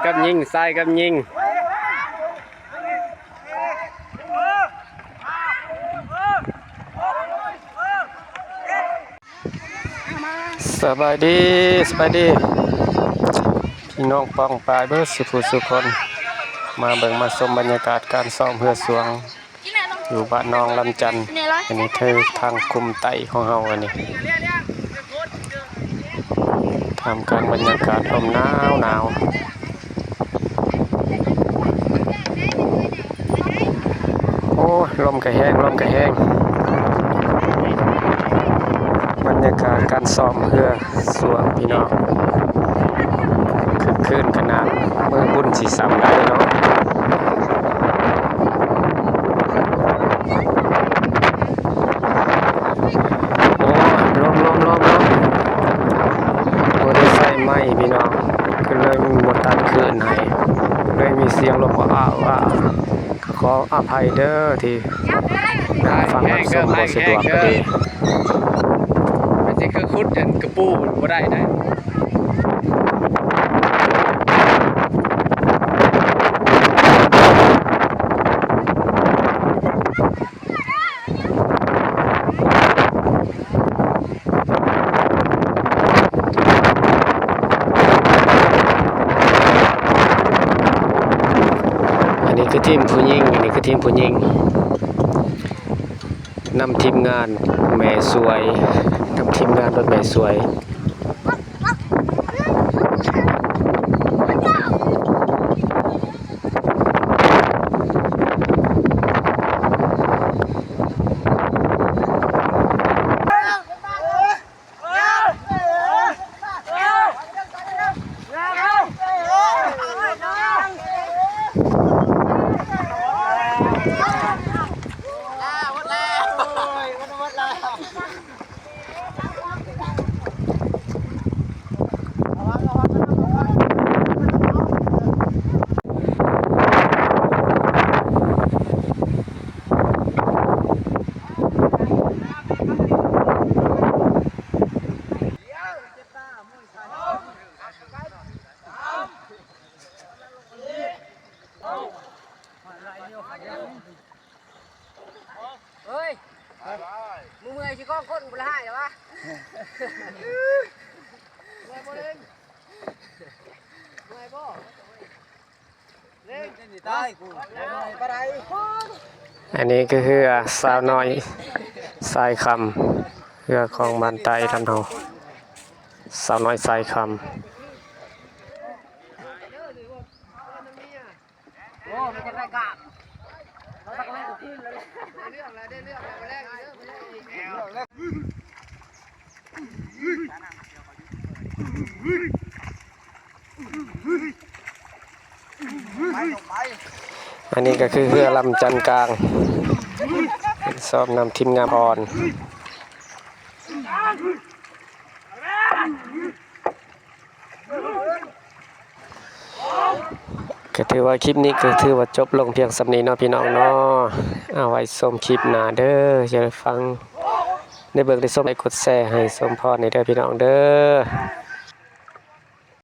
ກັບຍິງ ຊາຍກັບຍິງ. ສະບາຍດີ ສະບາຍດີ ພີ່ນ້ອງປ້ອງປາຍເບິດສູ່ຜູ້ສູ່ຄົນ ມາເບິ່ງມາຊົມບັນຍາກາດການຊ້ອມເຮືອສວງ ຢູ່ບ້ານໜອງລຳຈັນ. ອັນນີ້ຄືທາງກຸ່ມໄຕ້ຂອງເຮົາ ອັນນີ້ ທ່າມກາງບັນຍາກາດລົມໜາວໆ. ໂອ້ຍ ລົມກະແຮງ ລົມກະແຮງ. ບັນຍາກາດການຊ້ອມເຮືອສວງ ພີ່ນ້ອງ ຄຶກຄື້ນຂະໜາດ ມື້ບຸນຊິສ່ຳໃດເນາະ. ໂອ້ຍ ລົມ ລົມ ລົມ ລົມ ບໍ່ໄດ້ໃສ່ໄມ ພີ່ນ້ອງ ກໍເລີຍບໍ່ຕັດຄື້ນໃຫ້ ເລີຍມີສຽງລົມອ້າວໆ. ກໍຂໍອະໄພເດີທີ່ຮັບຟັງຮັບຊົມບໍ່ສະດວກກໍດີ. ມັນຊິຄືຂຸດອັນກະປູບໍ່ໄດ້ໃດ. ອັນນີ້ຄືທີມຜູ້ຍິງ ອັນນີ້ຄືທີມຜູ້ຍິງ ນຳທີມງານແມ່ສວຍ ນຳທີມງານໂດຍແມ່ສວຍ. ເຮີ້ຍ ມຶງເມື່ອຍຊິກ້ອງຄົນບໍ່ລະຫາຍແລ້ວວະ. ເມື່ອຍບໍ່ເລັງ? ເມື່ອຍບໍ່? ເລັງ ຕາຍກູ ເມື່ອຍປານໃດ? ອັນນີ້ຄືເຮືອສາວນ້ອຍຊາຍຄຳ ເຮືອຂອງບ້ານໃຕ້ລຳເຮົາ ສາວນ້ອຍຊາຍຄຳ. ອັນນີ້ກໍຄືເຮືອລຳຈັນກາງ ຊ້ອມນຳທີມງານອ່ອນ. ກໍຖືວ່າຄລິບນີ້ກໍຖືວ່າຈົບລົງພຽງສ່ຳນີ້ເນາະ ພີ່ນ້ອງເນາະ. ເອົາໄວ້ຊົມຄລິບໜ້າເດີ ຢ່າຟັງ ໄດ້ເບິ່ງໄດ້ຊົມ ໄດ້ກົດແຊໃຫ້ສົມພອນແດ່ເດີ ພີ່ນ້ອງເດີ.